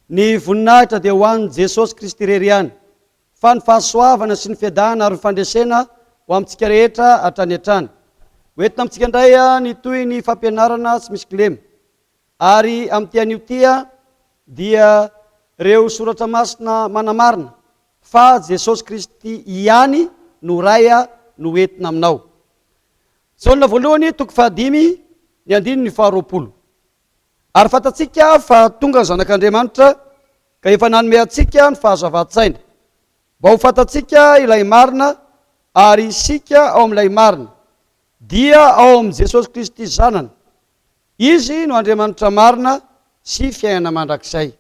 Ny voninahitra dia ho an'i Jesosy Kristy irery ihany, fa ny fahasoavana sy ny fiadanana ary ny fandresena ho amintsika rehetra hatrany hatrany. Ho entina amintsika indray ny tohin'ny fampianarana tsy misy kilema. Ary amin'ity anio ity dia ireo soratra masina manamarina fa Jesosy Kristy ihany no Ray no entina aminao. Jaona voalohany toko fahadimy ny andininy faharoapolo. Ary fantatsika fa tonga ny Zanak'Andriamanitra ka efa nanome antsika ny fahazavan-tsaina, mba ho fantatsika ilay marina ary isika ao amin'ilay marina, dia ao amin'i Jesosy Kristy Zanany. Izy no Andriamanitra marina sy fiainana mandrakizay.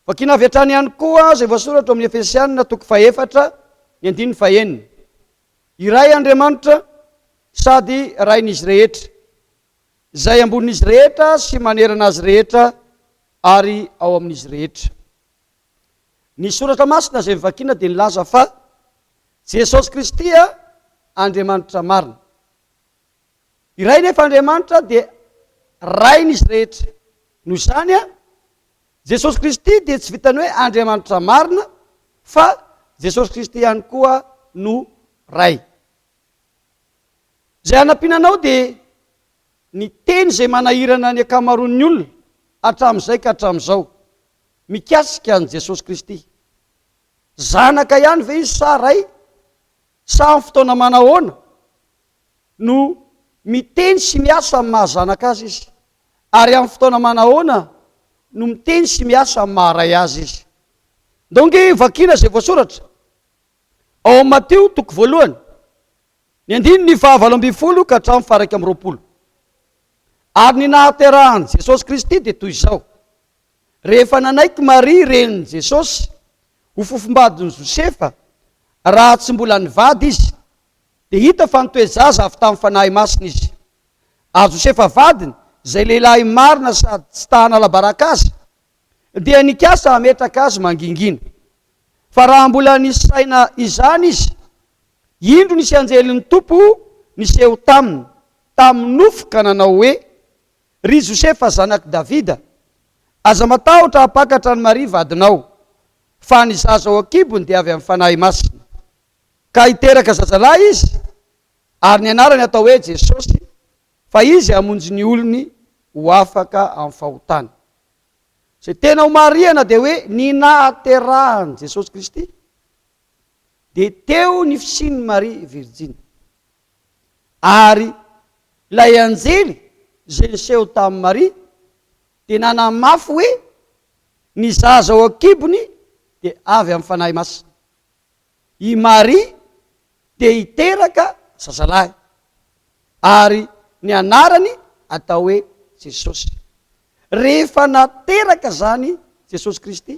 Vakiana avy hatrany ihany koa izay voasoratra ao amin'ny Efesianina toko fahefatra ny andininy fahenina. Iray Andriamanitra sady Rain'izy rehetra, izay ambonin'izy rehetra sy manerana azy rehetra ary ao amin'izy rehetra. Ny soratra masina izay novakiana dia nilaza fa Jesosy Kristy Andriamanitra marina. Iray nefa Andriamanitra dia Rain'izy rehetra. Noho izany, Jesosy Kristy dia tsy vitan'ny hoe Andriamanitra marina fa Jesosy Kristy ihany koa no Ray. Izay hanampiana anao dia ny teny izay manahirana ny ankamaroan'ny olona hatramin'izay ka hatramin'izao mikasika an'i Jesosy Kristy. Zanaka ihany ve Izy sa Ray? Sa amin'ny fotoana manahoana no miteny sy miasa amin'ny maha zanaka azy izy, ary amin'ny fotoana manahoana no miteny sy miasa amin'ny maha ray azy izy. Ndao ange vakiana izay voasoratra ao amin'ny Matio toko voalohany, ny andininy faha-18 ka hatramin'ny faha-21. Ary ny nahaterahan'i Jesosy Kristy dia toy izao, Rehefa nanaiky Maria renin'i Jesosy ho fofombadin'i Josefa raha tsy mbola nivady izy, dia hita fa nitoe-jaza avy tamin'ny Fanahy Masina izy. Ary Josefa vadiny, izay lehilahy marina sady tsy ta hanala-baraka azy, dia nikasa hametraka azy mangingina. Fa raha mbola nisaina izany izy, indro nisy anjelin'ny Tompo niseho taminy tamin'ny nofy ka nanao hoe, Ry Josefa zanak'i Davida, aza matahotra hampakatra an'i Maria vadinao, fa ny zaza ao an-kibony dia avy amin'ny Fanahy Masina. Ka hiteraka zazalahy izy, ary ny anarany hatao hoe Jesosy, fa izy hamonjy ny olony ho afaka amin'ny fahotany. Izay tena ho marihana dia hoe ny nahaterahan'i Jesosy Kristy dia teo ny fisian'i Maria Virjiny. Ary ilay anjely izay niseho tamin'i Maria dia nanamafy hoe ny zaza ao an-kibony dia avy amin'ny Fanahy Masina. I Maria dia hiteraka zazalahy, ary ny anarany atao hoe Jesosy. Rehefa nateraka izany Jesosy Kristy,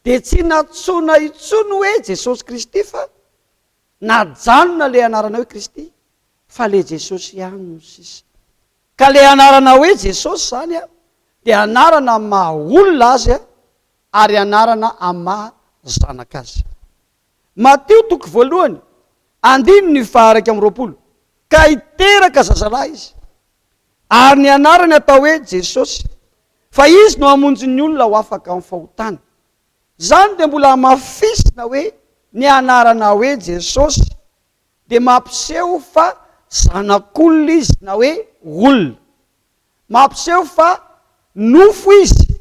dia tsy nantsoina intsony hoe Jesosy Kristy fa najanona ilay anarana hoe Kristy, fa ilay Jesosy ihany no sisa. Ka ilay anarana hoe Jesosy izany dia anarana maha olona azy ary anarana amin'ny maha zanaka azy. Matio toko voalohany, andininy faha-21, Ka hiteraka zazalahy izy, ary ny anarany hatao hoe Jesosy, fa izy no hamonjy ny olona ho afaka amin'ny fahotany. Izany dia mbola hamafisina hoe ny anarana hoe Jesosy dia mampiseho fa zanak'olona izy na hoe olona. Mampiseho fa nofo izy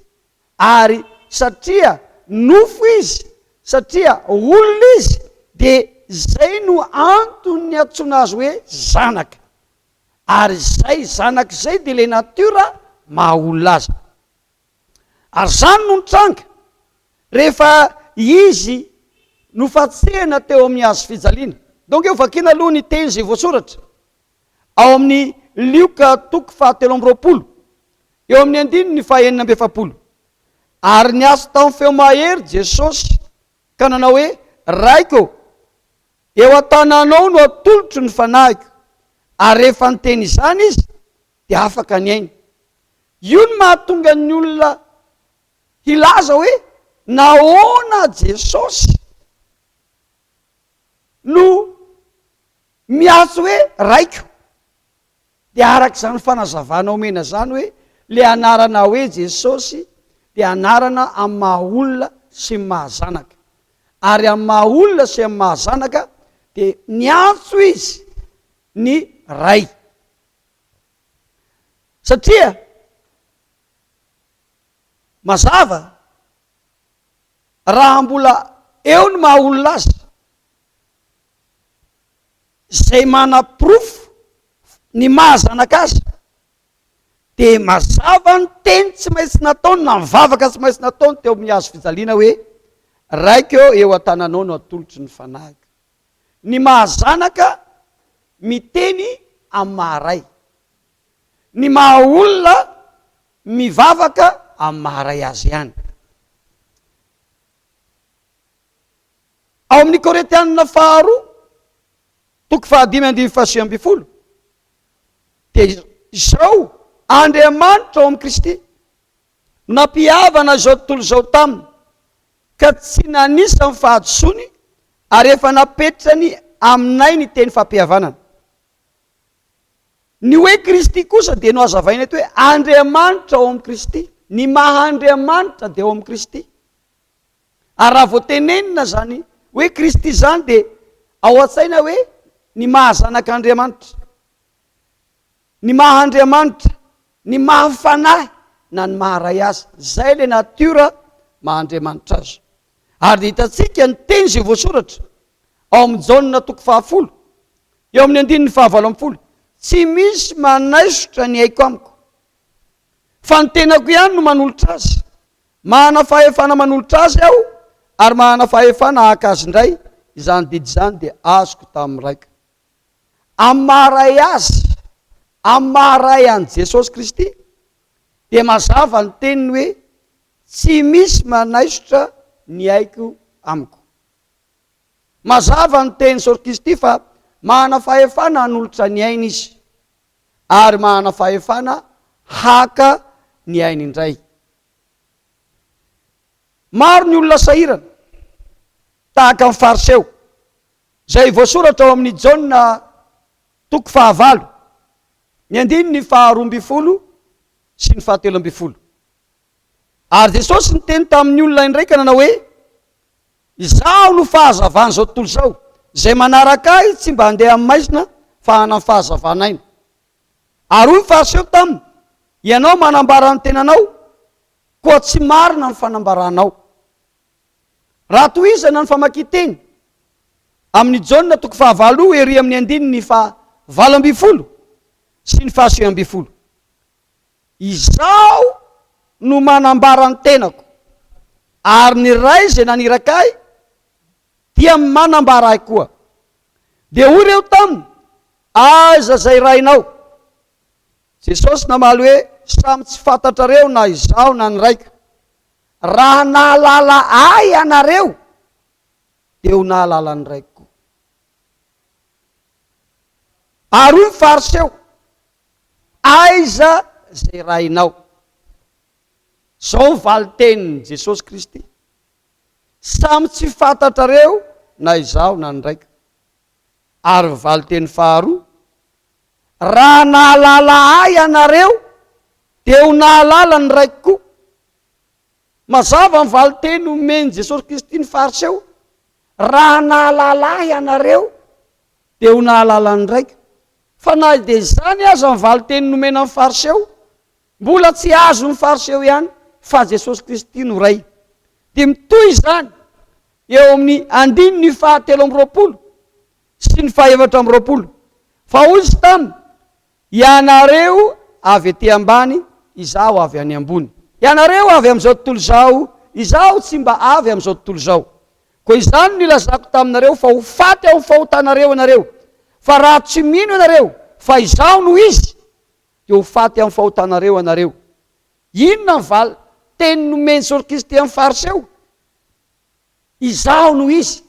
Ary satria nofo izy, satria olona izy, dia izay no antony niantsoana azy hoe zanaka. Ary izay zanaka izay dia ilay natiora maha olona azy. Ary izany no nitranga rehefa izy nofatsehana teo amin'ny hazo fijaliana. Donc eo vakiana aloha ny teny izay voasoratra ao amin'ny Lioka toko fahatelo amby 20, eo amin'ny andininy faha-46. Ary niantso tamin'ny feo mahery Jesosy ka nanao hoe, Raiko ô, eo an-tananao no atolotro ny fanahiko. Ary rehefa niteny izany izy, dia afaka ny ainy. Io no mahatonga ny olona hilaza hoe, Nahoana Jesosy no miantso hoe Raiko? Dia araka izany fanazavana omena izany hoe le anarana hoe Jesosy dia anarana amin'ny maha olona sy ny maha zanaka. Ary amin'ny maha olona sy amin'ny maha zanaka dia niantso izy ny Ray. Satria mazava raha mbola eo ny maha olona azy, izay manaporofo ny maha zanaka azy, dia mazava ny teny tsy maintsy nataony na ny vavaka tsy maintsy nataony teo amin'ny hazo fijaliana hoe, Raiko ô, eo an-tananao no atolotro ny fanahiko. Ny maha zanaka miteny amin'ny maha ray. Ny maha olona mivavaka amin'ny maha ray azy ihany. Ao amin'ny Korintianina faharoa, toko fahadimy andininy fahasivy ambin'ny folo, dia izao, Andriamanitra ao amin'i Kristy no nampihavana izao tontolo izao taminy, ka tsy nanisa ny fahadisoany, ary efa napetrany aminay ny teny fampihavanana. Ny hoe Kristy kosa dia nohazavaina eto hoe Andriamanitra ao amin'i Kristy. Ny maha Andriamanitra dia ao amin'i Kristy. Ary raha vao tenenina izany hoe Kristy izany dia ao an-tsaina hoe ny maha zanak'Andriamanitra, ny maha Andriamanitra, ny maha Fanahy na ny maha Ray Azy. Izay ilay natiora maha Andriamanitra Azy. Ary dia hitantsika ny teny izay voasoratra ao amin'ny Jaona toko fahafolo, eo amin'ny andininy fahavalo ambin'ny folo, Tsy misy manaisotra ny aiko amiko, fa ny tenako ihany no manolotra azy. Manana fahefana manolotra azy aho, ary manana fahefana haka azy indray, izany didy izany dia azoko tamin'ny Raiko. Amin'ny maha-Ray Azy, amin'ny maha-Ray an'i Jesosy Kristy, dia mazava ny teniny hoe, Tsy misy manaisotra ny aiko amiko. Mazava ny tenin'i Jesosy Kristy fa manana fahefana hanolotra ny ainy Izy, ary manana fahefana haka ny ainy indray. Maro ny olona sahirana, tahaka ny Fariseo, izay voasoratra ao amin'ny Jaona toko fahavalo, ny andininy faharoa ambin'ny folo sy ny fahatelo ambin'ny folo. Ary Jesosy niteny tamin'ny olona indray ka nanao hoe, Izaho no fahazavan'izao tontolo izao, izay manaraka Ahy tsy mba handeha amin'ny maizina fa hanana fahazavan'aina. Ary hoy ny Fariseo taminy, Ianao manambara ny tenanao, koa tsy marina ny fanambaranao. Raha tohizana ny famakian-teny amin'ny Jaona toko fahavalo ery amin'ny andininy faha-18 sy ny faha-19. Izaho no manambara ny tenako, ary ny Ray izay naniraka Ahy dia manambara Ahy koa. Dia hoy ireo taminy, Aiza izay Rainao? Jesosy namaly hoe, Samy tsy fantatrareo na Izaho na ny Raiko. Raha nahalala Ahy ianareo, dia ho nahalala ny Raiko koa. Ary hoy ny Fariseo, Aiza izay rainao? Izao ny valin-tenin'i Jesosy Kristy, Samy tsy fantatrareo na izaho na ny Raiko. Ary ny valin-teny faharoa, Raha nahalala Ahy ianareo, dia ho nahalala ny Raiko koa. Mazava ny valin-teny nomen'i Jesosy Kristy ny Fariseo, Raha nahalala Ahy ianareo, dia ho nahalala ny Raiko. Fa na dia izany aza ny valin-teny nomena ny Fariseo, mbola tsy azon'ny Fariseo ihany fa Jesosy Kristy no Ray. Dia mitohy izany eo amin'ny andininy fahatelo amby roapolo sy ny fahefatra amby roapolo. Fa hoy Izy taminy, Ianareo avy ety ambany, Izaho avy any ambony. Ianareo avy amin'izao tontolo izao, Izaho tsy mba avy amin'izao tontolo izao. Koa izany no nilazako taminareo fa ho faty ao amin'ny fahotanareo ianareo, fa raha tsy mino ianareo fa Izaho no Izy, dia ho faty amin'ny fahotanareo ianareo. Inona ny valin-teny nomen'i Jesosy Kristy an'ny Fariseo? Izaho no Izy.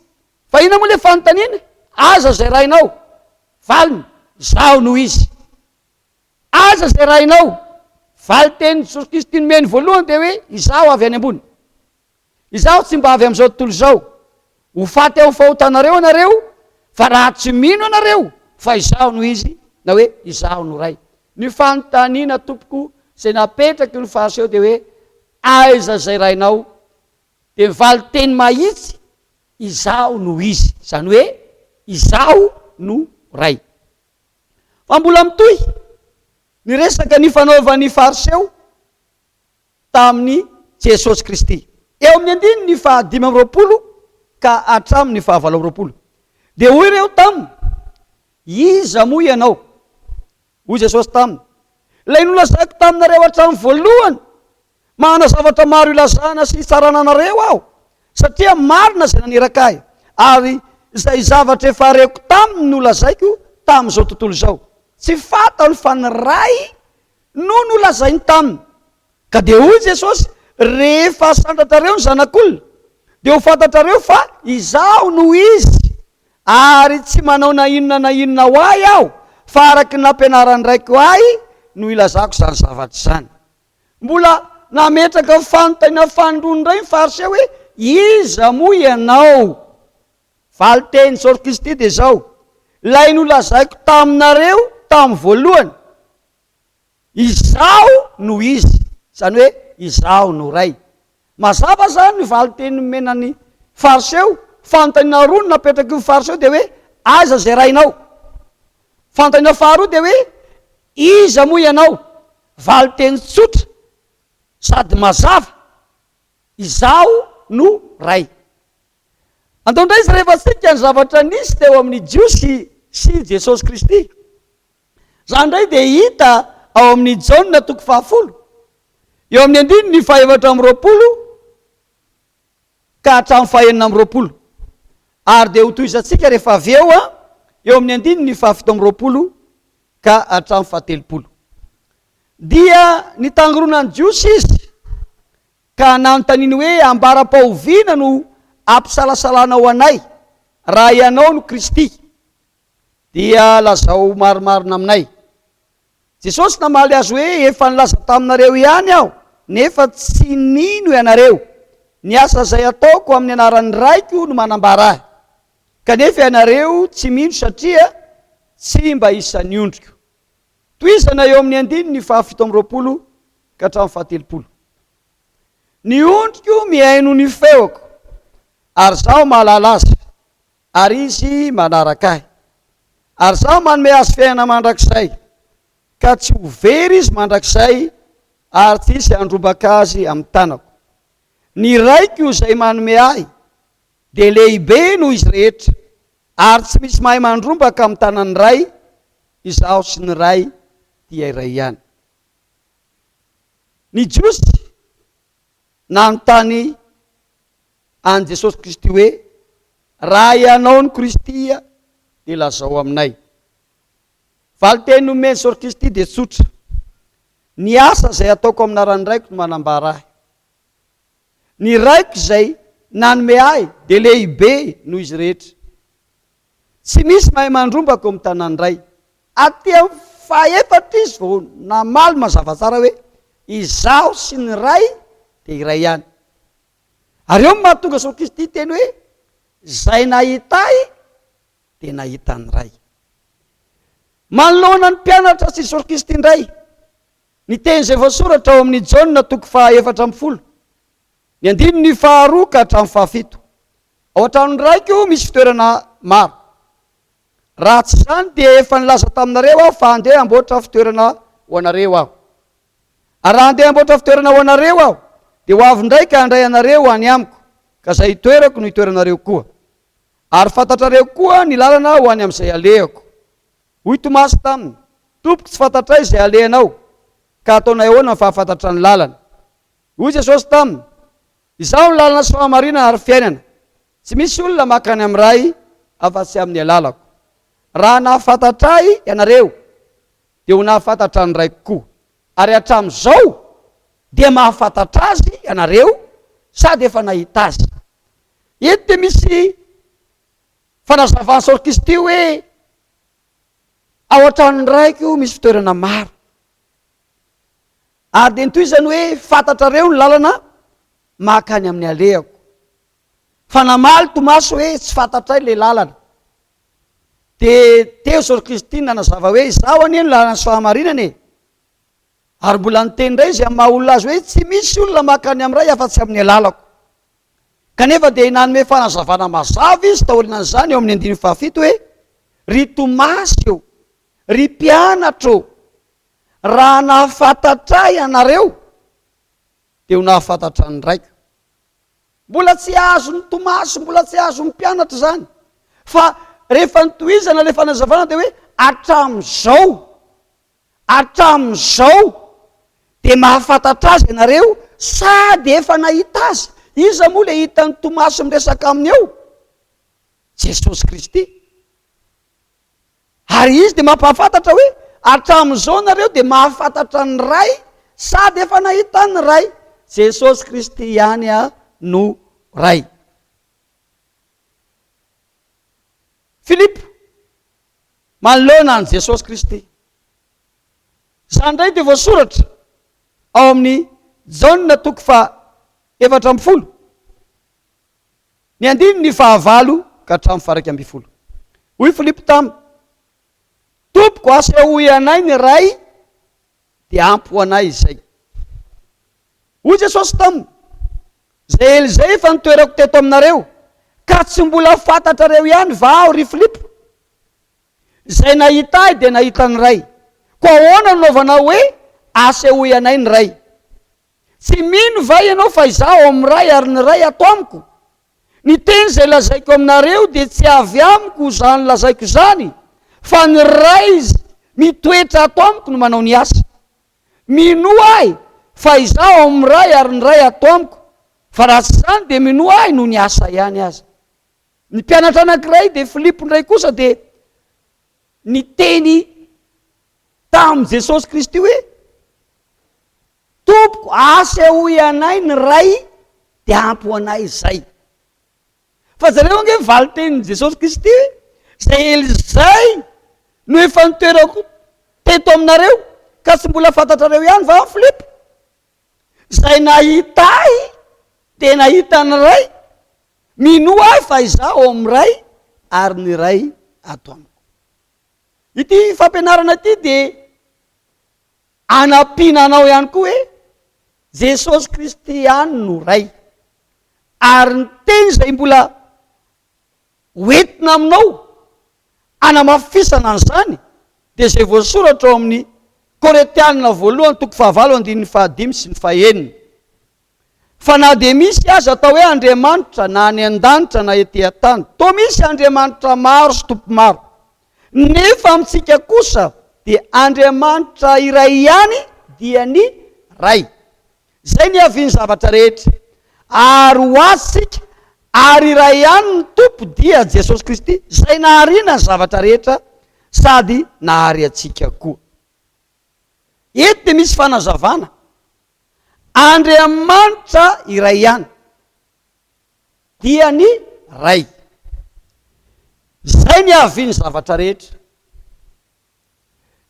Fa inona moa ilay fanontaniana? Aza izay rainao. Valiny, Izaho no Izy. Aza izay rainao. Valin-tenin'i Jesosy Kristy nomeny voalohany dia hoe, Izaho avy any ambony. Izaho tsy mba avy amin'izao tontolo izao. Ho faty ao fahotanareo ianareo, fa raha tsy mino ianareo fa Izaho no Izy, na hoe Izaho no Ray. Ny fanontaniana tompoko izay napetraky ny Fariseo dia hoe, Aiza izay Rainao? Dia ny valin-teny mahitsy, Izaho no Izy, izany hoe Izaho no Ray. Fa mbola mitohy ny resaka nifanaovan'ny Fariseo tamin'i Jesosy Kristy. Eo amin'ny andininy fahadimy amby 20 ka hatramin'ny fahavalo amby 20. Dia hoy ireo taminy, Iza moa ianao? Hoy Jesosy taminy, Ilay nolazaiko taminareo hatramin'ny voalohany, manana zavatra maro ilazana sy hitsarana anareo aho, satria marina izay naniraka ahy, ary izay zavatra efa reko taminy no lazaiko tamin'izao tontolo izao. Tsy fantany fa ny Ray no nolazainy taminy. Ka dia hoy Jesosy, Rehefa asandratrareo ny Zanak'olona, dia ho fantatrareo fa Izaho no Izy, ary tsy manao na inona na inona ho Ahy Aho, fa araka ny nampianaran'ny Raiko Ahy no ilazako izany zavatra izany. Mbola nametraka fanontaniana fanindroany indray ny Fariseo hoe, Iza moa ianao? Valin-tenin'i Jesosy Kristy dia izao, Ilay nolazaiko taminareo tamin'ny voalohany. Izaho no Izy, izany hoe Izaho no Ray. Mazava izany ny valin-teny nomena ny Fariseo. Fanontaniana roa no napetraky ny Fariseo dia hoe, Aiza izay Rainao? Fanontaniana faharoa dia hoe, Iza moa ianao? Valin-teny tsotra sady mazava, Izaho no Ray. Andao indray jerevantsika ny zavatra nisy teo amin'ny Jiosy sy Jesosy Kristy. Izany indray dia hita ao amin'ny Jaona toko fahafolo, eo amin'ny andininy fahefatra amby 20 ka hatramin'ny fahenina amby 20. Ary dia hotohizantsika rehefa avy eo, eo amin'ny andininy fahafito amby 20 ka hatramin'ny fahatelopolo. Dia nitangoronan'ny Jiosy izy ka nanontaniany hoe, Ambara-pahoviana no hampisalasalanao anay, raha ianao no Kristy? Dia lazao marimarina aminay. Jesosy namaly azy hoe, Efa nilaza taminareo ihany Aho, nefa tsy nino ianareo. Ny asa izay ataoko amin'ny anaran'ny Raiko no manambara Ahy. Kanefa ianareo tsy mino satria tsy mba isan'ny ondriko. Tohizana eo amin'ny andininy fahafito amby 20 ka hatramin'ny fahatelopolo. Ny ondriko mihaino ny feoko, ary Izaho mahalala azy. Ary izy manaraka ahy. Ary izaho manome azy fiainana mandrakizay, ka tsy ho very izy mandrakizay, ary tsy hisy handrombaka azy amin'ny tanako. Ny Raiko izay manome ahy dia lehibe noho izy rehetra, ary tsy misy mahay mandrombaka amin'ny tanan'ny Ray, izaho sy ny Ray dia iray ihany. Ny Jiosy nanontany an'i Jesosy Kristy hoe, Raha Ianao no Kristy, dia lazao aminay. Valinteny nomen'i Jesosy Kristy dia tsotra, Ny asa izay ataoko amin'ny anaran'ny Raiko no manambara Ahy. Ny Raiko izay nanome Ahy dia lehibe noho izy rehetra. Tsy misy mahay mandrombaka eo amin'ny tanan'ny Ray. Aty amin'ny fahefatra izy vao namaly mazava tsara hoe, Izaho sy ny Ray dia iray ihany. Ary eo no mahatonga Jesoa Kristy hiteny hoe, Izay nahita Ahy dia nahita ny Ray. Manoloana ny mpianatra sy Jesoa Kristy indray, ny teny izay voasoratra ao amin'ny Jaona toko faha 14, ny andininy faharoa ka hatramin'ny fahafito. Ao an-tranon'ny Raiko misy fitoerana maro. Raha tsy izany dia efa nilaza taminareo Aho fa handeha hamboatra fitoerana ho anareo Aho. Ary raha handeha hamboatra fitoerana ho anareo Aho, dia ho avy indray ka handray anareo ho any amiko, ka izay itoerako no hitoeranareo koa. Ary fantatrareo koa ny lalana ho any amin'izay alehako. Hoy Tomasy taminy, Tompoko, tsy fantatray izay alehanao, ka hataonay ahoana ny fahafantatra ny lalana? Hoy Jesosy taminy, Izaho no lalana sy fahamarinana ary fiainana. Tsy misy olona mankany amin'ny Ray afa-tsy amin'ny alalako. Raha nahafantatra Ahy ianareo, dia ho nahafantatra ny Raiko koa. Ary hatramin'izao dia mahafantatra Azy ianareo sady efa nahita Azy. Eto dia misy fanazavan'i Saoly Kristy hoe ao an-tranon'ny Raiko misy fitoerana maro. Ary dia nitohizany hoe fantatrareo ny lalana mankany amin'ny alehako. Fa namaly Tomasy hoe tsy fantatray ilay lalana. Dia teo Jesosy Kristy nanazava hoe izaho anie no lalana sy fahamarinana e. Ary mbola niteny indray izy amin'ny maha olona azy hoe, Tsy misy olona mankany amin'ny Ray afa-tsy amin'ny alalako. Kanefa dia nanome fanazavana mazava izy taorianan'izany eo amin'ny andininy fahafito hoe, Ry Tomasy ô, ry mpianatro ô, raha nahafantatra ahy ianareo, dia ho nahafantatra ny Raiko. Mbola tsy azon'i Tomasy, mbola tsy azon'ny mpianatra izany. Fa rehefa notohizana ilay fanazavana dia hoe hatramin'izao, hatramin'izao dia mahafantatra azy ianareo sady efa nahita azy. Iza moa ilay hitan'i Tomasy miresaka aminy eo? Jesosy Kristy. Ary izy dia mampahafantatra hoe, Hatramin'izao nareo dia mahafantatra ny Ray sady efa nahita ny Ray. Jesosy Kristy ihany no Ray. Filipo, manoloana an'i Jesosy Kristy. Izany indray dia voasoratra ao amin'ny Jaona toko faha 14. Ny andininy fahavalo ka hatramin'ny faha-11. Hoy Filipo taminy, Tompoko, asehoy anay ny Ray, dia ampy ho anay izay. Hoy Jesosy taminy, Izay ela izay efa nitoerako teto aminareo, ka tsy mbola fantatrareo ihany va aho, ry Filipo? Izay nahita ahy dia nahita ny Ray. Koa ahoana no anaovanao hoe, Asehoy anay ny Ray? Tsy mino va ianao fa Izaho ao amin'ny Ray ary ny Ray ato amiko? Ny teny izay lazaiko aminareo dia tsy avy amiko izany lazaiko izany, fa ny Ray mitoetra ato amiko no manao ny asa. Minoa Ahy fa Izaho ao amin'ny Ray ary ny Ray ato amiko, fa raha tsy izany dia minoa Ahy noho ny asa ihany aza. Ny mpianatra anankiray dia Filipo indray kosa dia niteny tamin'i Jesosy Kristy hoe, Tompoko, asehoy anay ny Ray dia ampy ho anay izay. Fa jereo ange ny valin-tenin'i Jesosy Kristy hoe, Izay ela izay no efa nitoerako teto aminareo, ka tsy mbola fantatrareo ihany va aho Filipo? Izay nahita ahy dia nahita ny Ray. Minoa ahy fa izaho ao amin'ny Ray ary ny Ray ato amiko. Ity fampianarana ity dia Anampiana anao ihany koa hoe Jesosy Kristy ihany no Ray. Ary ny teny izay mbola hoentina aminao hanamafisana an'izany dia izay voasoratra ao amin'ny Korintianina voalohany toko fahavalo andininy fahadimy sy ny fahenina. Fa na dia misy aza atao hoe Andriamanitra na any an-danitra na ety an-tany, toa misy Andriamanitra maro sy Tompo maro, nefa amintsika kosa dia Andriamanitra iray ihany dia ny Ray, izay niavian'ny zavatra rehetra, ary ho Azy isika, ary iray ihany ny Tompo dia Jesosy Kristy, izay nahariana ny zavatra rehetra sady nahary antsika koa. Eto dia misy fanazavana. Andriamanitra iray ihany, dia ny Ray. Izay niavian'ny zavatra rehetra.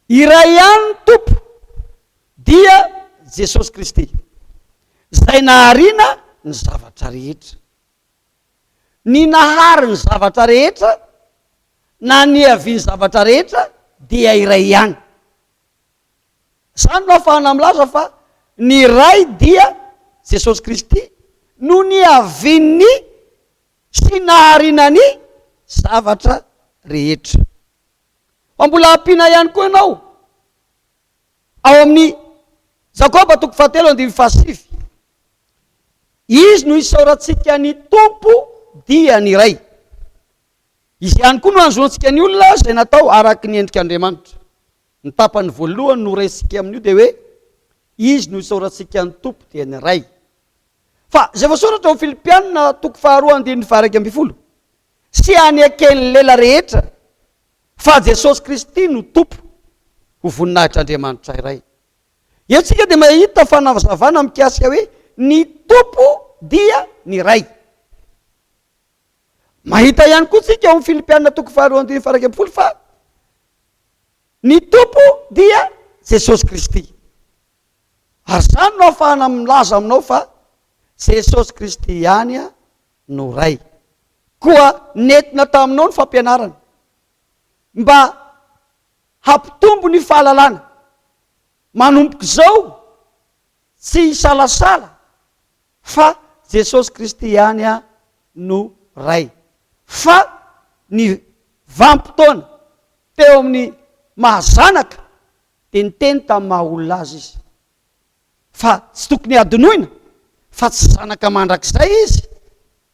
Iray ihany ny Tompo, dia Jesosy Kristy, izay nahariana ny zavatra rehetra. Ny nahary ny zavatra rehetra na niavian'ny zavatra rehetra dia iray ihany. Izany no ahafahana milaza fa ny Ray dia Jesosy Kristy no niavian'ny sy nahariana ny zavatra rehetra. Fa mbola ampiana ihany koa ianao ao amin'ny Jakoba toko fahatelo andininy fahasivy. Izy no isaorantsika ny Tompo dia ny Ray. Izy ihany koa no anzoantsika ny olona izay natao araka ny endrik'Andriamanitra. Ny tapany voalohany noraisintsika amin'io dia hoe Izy no isaorantsika ny Tompo dia ny Ray. Fa izay voasoratra ao Filipiana toko faharoa andininy faha-11 sy aneken'ny lela rehetra fa Jesosy Kristy no Tompo ho voninahitr'Andriamanitra iray. Eto isika dia mahita fanazavana mikasika hoe ny Tompo dia ny Ray. Mahita ihany koa tsika ao amin'ny Filipiana toko faharoa andininy faha-11 fa ny Tompo dia Jesosy Kristy. Ary izany no ahafahana milaza aminao fa Jesosy Kristy ihany no Ray. Koa nentina taminao ny fampianarana mba hampitombo ny fahalalana. Manomboka izao, tsy hisalasala fa Jesosy Kristy ihany no Ray. Fa ny vanim-potoana teo amin'ny maha zanaka dia niteny tamin'ny maha olona azy izy. Fa tsy tokony hadinoina fa tsy zanaka mandrakizay izy,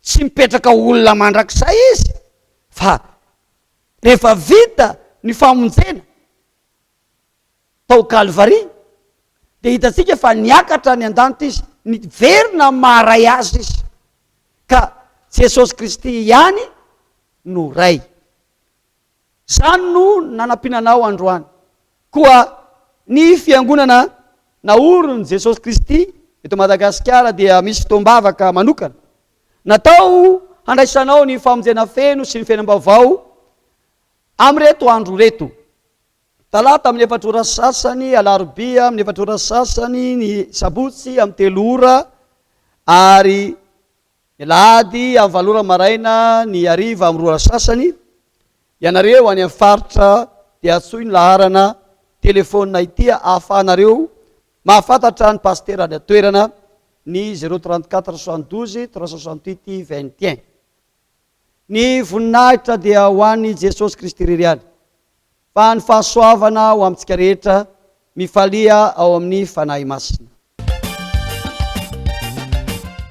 tsy mipetraka ho olona mandrakizay izy, fa rehefa vita ny famonjena tao Kalvary dia hitantsika fa niakatra any an-danitra izy, niverina amin'ny maha Ray azy izy. Ka Jesosy Kristy ihany no Ray. Izany no nanampiana anao androany. Koa ny Fiangonana naorin'i Jesosy Kristy eto Madagasikara dia misy fotoam-bavaka manokana natao handraisanao ny famonjena feno sy ny fiainam-baovao amin'ireto andro ireto. Talata amin'ny efatra ora sy sasany, alarobia amin'ny efatra ora sy sasany, ny sabotsy amin'ny telo ora ary Ny alahady amin'ny valo ora maraina, ny hariva amin'ny roa ora sasany, ianareo any amin'ny faritra dia antsoy ny laharana telefaonina ity ahafahanareo mahafantatra ny pasitera any an-toerana, ny zéro 34 72 368 21. Ny voninahitra dia ho an'i Jesosy Kristy irery ihany, fa ny fahasoavana ho amintsika rehetra, mifalia ao amin'ny Fanahy Masina.